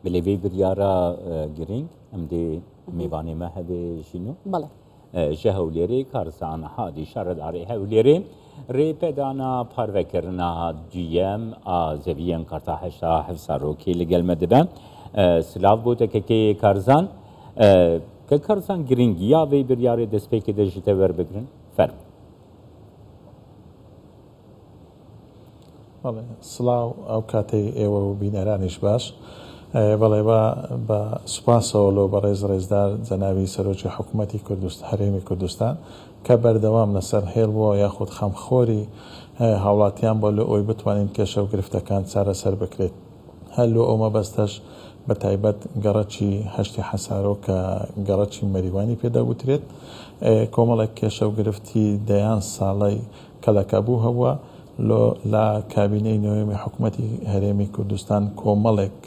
Belê vê biryara girîng em dê mêvanê me hebe jîno. Belê. Ji Hewlêrê Karzan Hadî Şaredarê Hewlêrê rêpedana parvekirina duyem a zeviyên Karta Heşta Hevsarokê li gel me dibe. Silav bo te kekê Karzan. Ke Karzan girîngiya vê biryarê destpêkê de ji te werbigirin? Fermo. بەڵێ سڵاو ئەو کاتەی ئێوە و بینەرانیش باش. بەڵێ بە بە سوپاسەوە لۆ بەڕێز ڕێزدار جەنابی سەرۆکی حکومەتی کوردست هەرێمی کوردستان کە بەردەوام لەسەر هێڵ بووە یاخود خەمخۆری هاوڵاتیان بووە لۆ ئەوەی بتوانین کێشە و گرفتەکان چارەسەر بکرێت. هەر لۆ ئەو مەبەستەش بە تایبەت گەڕەکی هەشتی حەسارۆ کە گەڕەکی مەریوانی پێ دەگوترێت کۆمەڵێک کێشە و گرفتی دەیان ساڵەی کەڵەکەبوو هەبووە لۆ لە کابینەی نۆیەمی حکومەتی هەرێمی کوردستان کۆمەڵێک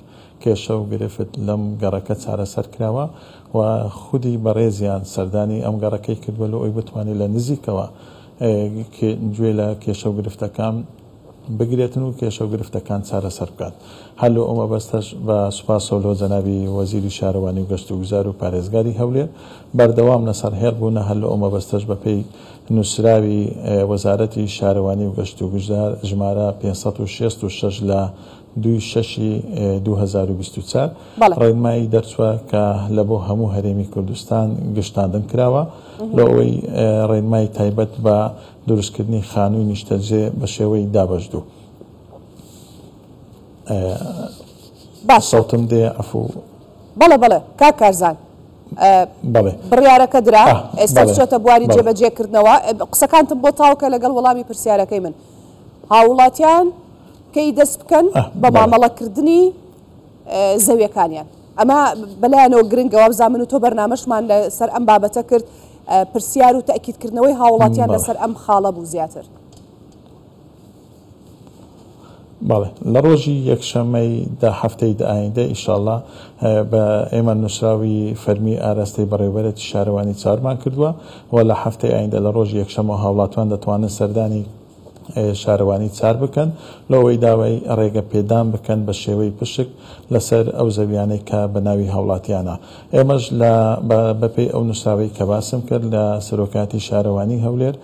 کێشە و گرفت لەم گەڕەکە چارەسەر کراوە و خودی بەڕێزیان سەردانی ئەم گەڕەکەی کردووە لۆ ئەوی بتوانێت لە نزیکەوە گوێ لە کێشە و گرفتەکان بگرێتن و کێشە و گرفتەکان چارەسەر بکات. هەر لۆ ئەو مەبەستەش بە سوپاسەوە لۆ جەنابی وەزیری شارەوانی و گەشتوگوزار و پارێزگاری هەولێر بەردەوام لەسەر هێڵ بوونە، هەر لۆ ئەو مەبەستەش بە پێی نووسراوی وەزارەتی شارەوانی و گەشتوگوزار ژمارە 566 لە دووی شەشی 2024 ڕێنمایی دەرچووە کە لە بۆ هەموو هەرێمی کوردستان گشتاندن کراوە لۆ ئەوەی ڕێنمای تایبەت بە دروستکردنی خانووی نیشتەجێ بە شێوەی دابەشدوو. باشە. سەوتم دێ عەفوو. بەڵێ بەڵێ کاک کارزان. بەڵێ. بڕیارەکە درا ئێستا بەڵێ چۆتە بواری بەڵێ. جێبەجێکردنەوە. قسەکانتم بۆ تاوکە لەگەڵ وەڵامی پرسیارەکەی من. هاووڵاتیان کەی دەست بکەن بە بەڵێ. مامەڵەکردنی زەویەکانیان؟ ئەمە بەلایانەوە گرنگە، وابزانم من و تۆ بەرنامەشمان لەسەر ئەم بابەتە کرد، پرسیار و تەئکیدکردنەوەی هاوڵاتیان لەسەر ئەم خاڵە بوو زیاتر. بەڵێ لە ڕۆژی یەکشەممەی دا هەفتەی ئایندە ئیشاڵڵا بە ئێمە نووسراوی فەرمی ئاراستەی بەڕێوەبەرێتی شارەوانی چوارمان کردووە و لە هەفتەی ئایندە لە ڕۆژی یەکشەممەوە هاوڵاتوان دەتوانن سەردانی شارەوانی چار بکەن لەوەی داوای ڕێگە پێدان بکەن بە شێوەی پشک لەسەر ئەو زەویانەی کە بە ناوی هاوڵاتیانە. ئێمەش لە بەپێی ئەو نووسراوەی کە باسم کرد لە سەرۆکایەتی شارەوانی هەولێر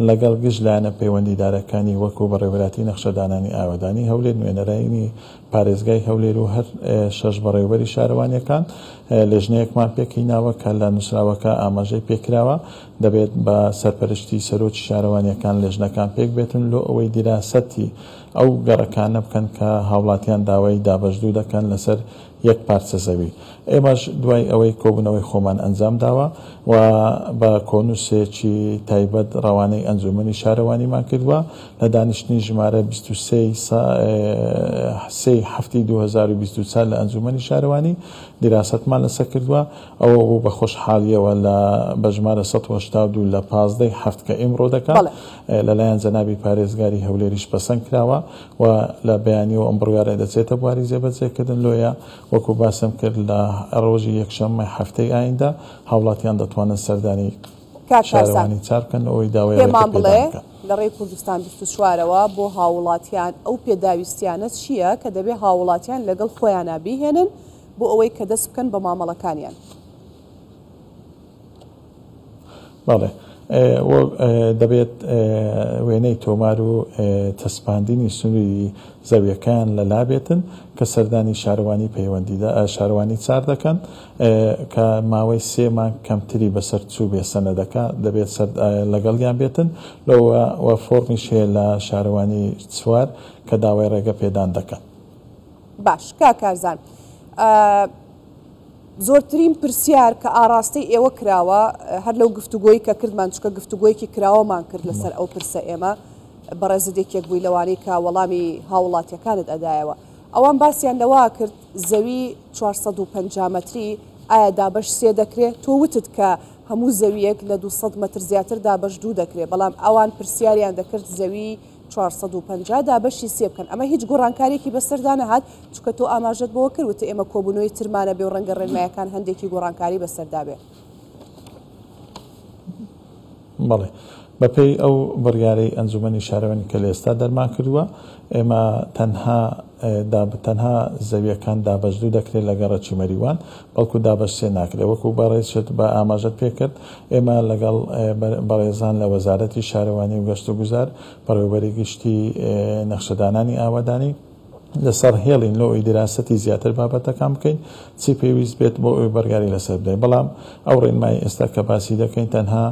لەگەڵ گشت لایەنە پەیوەندیدارەکانی وەکو بەڕێوەبەرایەتی نەخشەدانانی ئاوەدانی هەولێر، نوێنەرانی پارێزگای هەولێر و هەر شەش بەڕێوەبەری شارەوانییەکان لێژنەیەکمان پێکهیناوە کە لە نووسراوەکە ئاماژەی پێکراوە دەبێت بە سەرپەرشتی سەرۆکی شارەوانییەکان لێژنەکان پێکبێتن لۆ ئەوەی دیراسەتی ئەو گەڕەکانە بکەن کە هاوڵاتیان داوای دابەشدوو دەکەن لەسەر یەک پارچە زەوی. ئێمەش دوای ئەوەی کۆبوونەوەی خۆمان ئەنجام داوە و بە کۆنووسێکی تایبەت ڕەوانەی ئەنجوومەنی شارەوانیمان کردووە، لە دانیشتنی ژمارە 23 ی سێی حەفتی 2024 لە ئەنجوومەنی شارەوانی دیراسەتمان لەسەر کردووە، ئەوە بوو بە خۆشحاڵییەوە لە بە ژمارە 182 لە 15 ی حەفت کە ئیمڕۆ دەکات لەلایەن جەنابی پارێزگاری هەولێریش پەسەند کراوە و لە بەیانیەوە ئەم بڕیارە دەچێتە بواری جێبەجێکردن لۆیە وەکو باسم کرد لە ڕۆژی یەکشەممەی هەفتەی ئایندە هاوڵاتیان دەتوانن سەردانی کاک کارزان شارەوانی چار بکەن لەوەی داوای ڕێگە پێمان پێدان بڵێ بکەن. لە ڕێی کوردستان 24ەوە بۆ هاووڵاتیان ئەو پێداویستیانە چییە کە دەبێ هاووڵاتیان لەگەڵ خۆیانا بیهێنن بۆ ئەوەی کە دەست بکەن بە مامەڵەکانیان؟ بەڵێ دەبێت وێنەی تۆمار و چەسپاندنی سنووری زەویەکەیان لەلا بێتن کە سەردانی شارەوانی پەیوەندیدا شارەوانی چار دەکەن کە ماوەی سێ مانگ کەمتری بەسەر چوو بێ سەنەدەکە دەبێت لەگەڵیان بێتن لەوە و فۆرمیش هەیە لە شارەوانی چوار کە داوای ڕێگە پێدان دەکەن. باش کاک کارزان زۆرترین پرسیار کە ئاڕاستەی ئێوە کراوە هەر لەو گفتوگۆی کە کردمان چکە گفتوگۆیەکی کراوەمان کرد لەسەر ئەو پرسە ئێمە بەڕێزت یەکێک بووی لەوانەی کە وەڵامی هاوڵاتیەکانت ئەدایەوە ئەوان باسیان لەوە کرد زەوی 450 مەتری ئایا دابەش سێ دەکرێت تۆ وتت کە هەموو زەویەک لە 200 مەتر زیاتر دابەش دوو دەکرێت بەڵام ئەوان پرسیاریان دەکرد زەوی 450 دابەشی سێ بکەن ئەمە هیچ گۆڕانکاریەکی بەسەردا نەهات چونکە تۆ ئاماژەت بەوە کرد وتت ئێمە کۆبوونەوەی ترمان ئەبێ و ڕەنگە ڕێنمایەکان هەندێکی گۆڕانکاری بەسەردا بێ. بەڵێ بەپێی ئەو بڕیارەی ئەنجومەنی شارەوانی کە لە ئێستا دەرمان کردووە ئێمە تەنها تەنها زەویەکان دابەش دوو دەکرێت لە گەڕەکی مەریوان بەڵکو دابەش سێ ناکرێت وەکو بەڕێزشت بە ئاماژەت پێکرد ئێمە لەگەڵ بەڕێزان لە وەزارەتی شارەوانی و گەشت و گوزار بەڕێوەبەری گشتی نەخشەدانانی ئاوەدانی لەسەر هێڵین لۆ ئەوی دیراسەتی زیاتر بابەتەکان بکەین چی پێویست بێت بۆ ئەوی بڕیاری لەسەر بدەین بەڵام ئەو ڕێنمایی ئێستا کە باسی دەکەین تەنها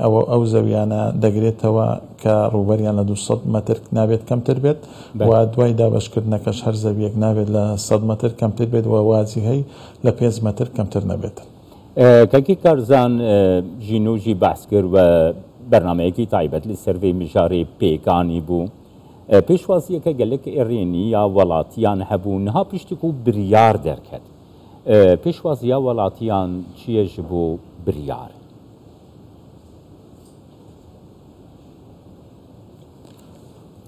ئەوە ئەو زەویانە دەگرێتەوە کە ڕووبەریان لە 200 مەتر نابێت کەمتر بێت و دوای دابەشکردنەکەش هەر زەویەک نابێت لە 100 مەتر کەمتر بێت و واجیهەی لە 5 مەتر کەمتر نەبێت. کاکی کارزان ژینۆژی بەحس کرد و بەرنامەیەکی تایبەت لەسەر vê mijarê pêkanî bû. Pêşwaziyeke gelek erênî ya welatiyan hebû niha piştî ku biryar derket. Pêşwaziya welatiyan çi ye ji bo biryar?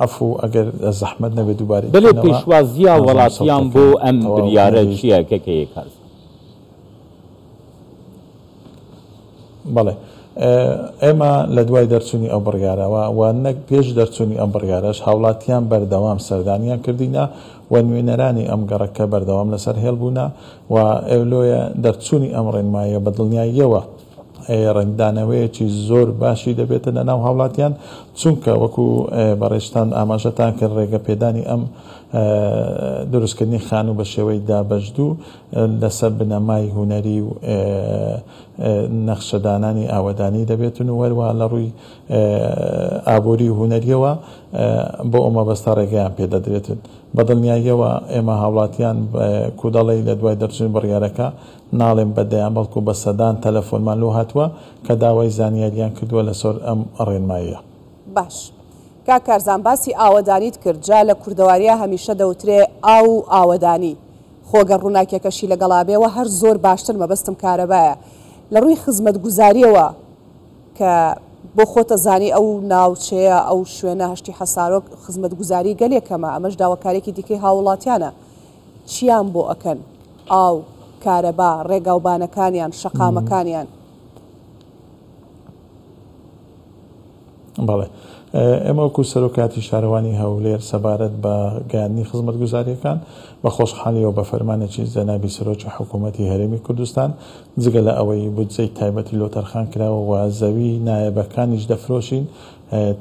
عەفوو ئەگەر زەحمەت نەبێت دووبارەی بەلێ بکەنەوە پێشوازییا نازانم وەڵاتیان سەوتەکە بۆ ئەم تەواو بریارە نەگەیشت. چییە کەکەیە کارزان؟ بەڵێ ئێمە لە دوای دەرچوونی ئەو بڕیارەوە و نەک پێش دەرچوونی ئەم بڕیارەش هاوڵاتیان بەردەوام سەردانیان کردینە و نوێنەرانی ئەم گەڕەکە بەردەوام لەسەر هێڵ بوونە و لۆیە دەرچوونی ئەم ڕێنماییە بە دڵنیاییەوە ڕەنگدانەوەیەکی زۆر باشی دەبێتە لە ناو هاوڵاتیان چونکە وەکو بەڕێزتان ئاماژەتان کرد ڕێگە پێدانی ئەم دروستکردنی خانوو بە شێوەی دابەشدوو لەسەر بنەمای هونەری و نەخشەدانانی ئاوەدانی دەبێتن و هەروەها لە ڕووی ئابووری و هونەریەوە بۆ ئەو مەبەستە ڕێگەیان پێدەدرێتن. بە دڵنیاییەوە ئێمە هاوڵاتیان کودەڵی لە دوای دەرچوونی بڕیارەکە ناڵێم بە دەیان بەڵکو بە سەدان تەلەفۆنمان لۆ هاتووە کە داوای زانیاریان کردووە لەسەر ئەم ڕێنماییە. باش کاک کارزان باسی ئاوەدانیت کرد جا لە کوردەواریا هەمیشە دەوترێ ئاو و ئاوەدانی خۆ گەر ڕووناکیەکەشی لەگەڵا بێ وە هەر زۆر باشتر مەبەستم کارەبایە لە ڕووی خزمەتگوزاریەوە کە بۆ خۆت ئەزانی ئەو ناوچەیە ئەو شوێنە هەشتی حەسارۆک خزمەتگوزاری گەلێ کەمە ئەمەش داواکاریەکی دیکەی هاووڵاتیانە چیان بۆ ئەکەن ئاو، کارەبا، ڕێگاوبانەکانیان، شەقامەکانیان. بەڵێ ئێمە وەکو سەرۆکایەتی شارەوانی هەولێر سەبارەت بە گەیاندنی خزمەتگوزارییەکان بە خۆشحاڵیەوە بە فەرمانێکی جەنابی سەرۆکی حکوومەتی هەرێمی کوردستان جگە لە ئەوەی بودجەی تایبەتی لۆ تەرخان کراوە و زەوی نایەبەکانیش دەفرۆشین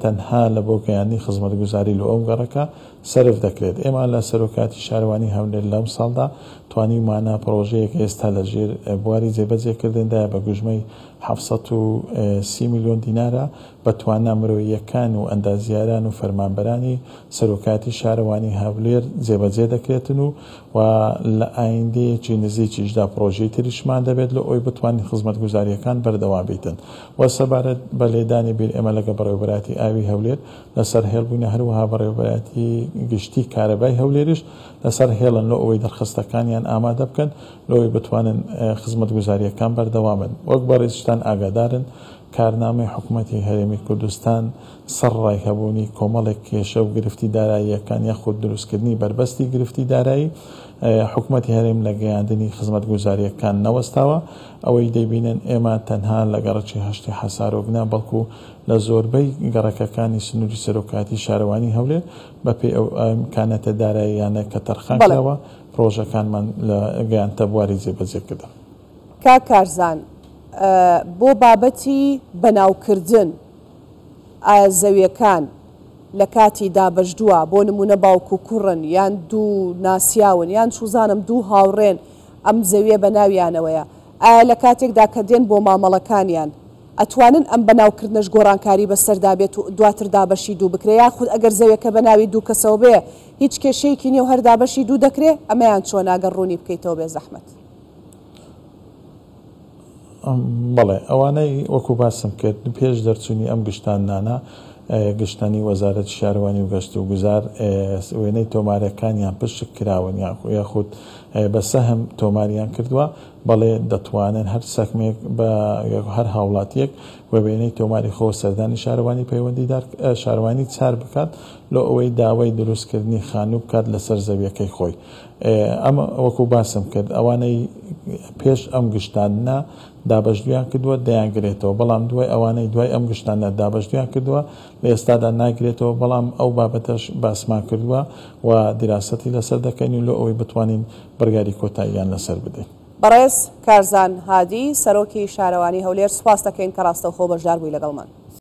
تەنها لە بۆ گەیاندنی خزمەتگوزاری لۆ ئەو گەڕەکە سەرف دەکرێت. ئێمە لە سەرۆکایەتی شارەوانی هەولێر لەم ساڵدا توانیومانە پڕۆژەیەک ئێستا لە ژێر بواری جێبەجێکردندایە بە گوژمەی 730 ملیۆن دینارە بە توانا مرۆییەکان و ئەندازیاران و فەرمانبەرانی سەرۆکایەتی شارەوانی هەولێر جێبەجێ دەکرێتن و و لە ئایندەیەکی نزیکیشدا پڕۆژەی تریشمان دەبێت لۆ ئەوەی بتوانین خزمەتگوزارییەکان بەردەوام بیتن و سەبارەت بە لێدانی بیر ئێمە لەگە بەڕێوەبەرایەتی ئاوی هەولێر لەسەر هێڵ بووینە هەروەها بەڕێوەبەرایەتی گشتی کارەبای هەولێریش لەسەر هێڵن لۆ ئەوەی دەرخستەکانیان ئامادە بکەن لۆ ئەوەی بتوانن خزمەتگوزارییەکان بەردەوامن وەک بەڕێزیشتان ئاگادارن کارنامەی حکومەتی هەرێمی کوردستان سەرڕای هەبوونی کۆمەڵێک کێشە و گرفتی داراییەکان یاخود دروستکردنی بەربەستی گرفتی دارایی حکومەتی هەرێم لە گەیاندنی خزمەتگوزارییەکان نەوەستاوە ئەوەی دەیبینن ئێمە تەنها لە گەڕەکی هەشتی حەسارۆک نا بەڵکو لە زۆربەی گەڕەکەکانی سنووری سەرۆکایەتی شارەوانی هەولێر بەپێی ئەو ئیمکاناتە داراییانە کە تەرخان کراوە پڕۆژەکانمان لە گەیاندتە بواری جێبەجێکردن. کاک کارزان بۆ بابەتی بەناوکردن ئایا زەویەکان لە کاتی دابەشدووە بۆ نمونە باوک و کوڕن یان دوو ناسیاون یان چوزانم دوو هاوڕێن ئەم زەویە بە ناویانەوەیە ئایا لە کاتێکدا کە دێن بۆ مامەڵەکانیان ئەتوانن ئەم بەناوکردنەش گۆڕانکاری بەسەردا بێت و دواتر دابەشی دوو بکرێ یاخود ئەگەر زەویەکە بەناوی دوو کەسەوە بێ هیچ کێشەیەکی نیە و هەر دابەشی دوو دەکرێ ئەمەیان چۆنە ئەگەر ڕوونی بکەیتەوە بێ زەحمەت. بەڵێ ئەوانەی وەکو باسم کرد پێش دەرچوونی ئەم گشتاندنانە گشتانی وەزارەتی شارەوانی و گەشت و گوزار وێنەی تۆمارەکانیان پشک کراون یاخود بە سەهم تۆماریان کردووە بەڵێ دەتوانن هەر سەکمێک بە هەر هاوڵاتیەک وە وێنەی تۆماری خۆ سەردانی شارەوانی پەیوەندیدار شارەوانی چار بکات لۆ ئەوەی داوای دروستکردنی خانوو بکات لەسەر زەویەکەی خۆی. ئەمە وەکو باسم کرد ئەوانەی پێش ئەم گشتاندنە دابەشدویان کردووە دەیانگرێتەوە، بەڵام دوای ئەوانەی دوای ئەم گشتانە دابەشدویان کردووە لە ئێستادا ناگرێتەوە، بەڵام ئەو بابەتەش باسمان کردووە و دیراسەتی لەسەر دەکەین و لۆ ئەوەی بتوانین بڕیاری کۆتاییان لەسەر بدەین. بەڕێز کارزان هادی، سەرۆکی شارەوانی هەولێر سوپاست دەکەین کە ڕاستەوخۆ بەشدار بووی لەگەڵمان.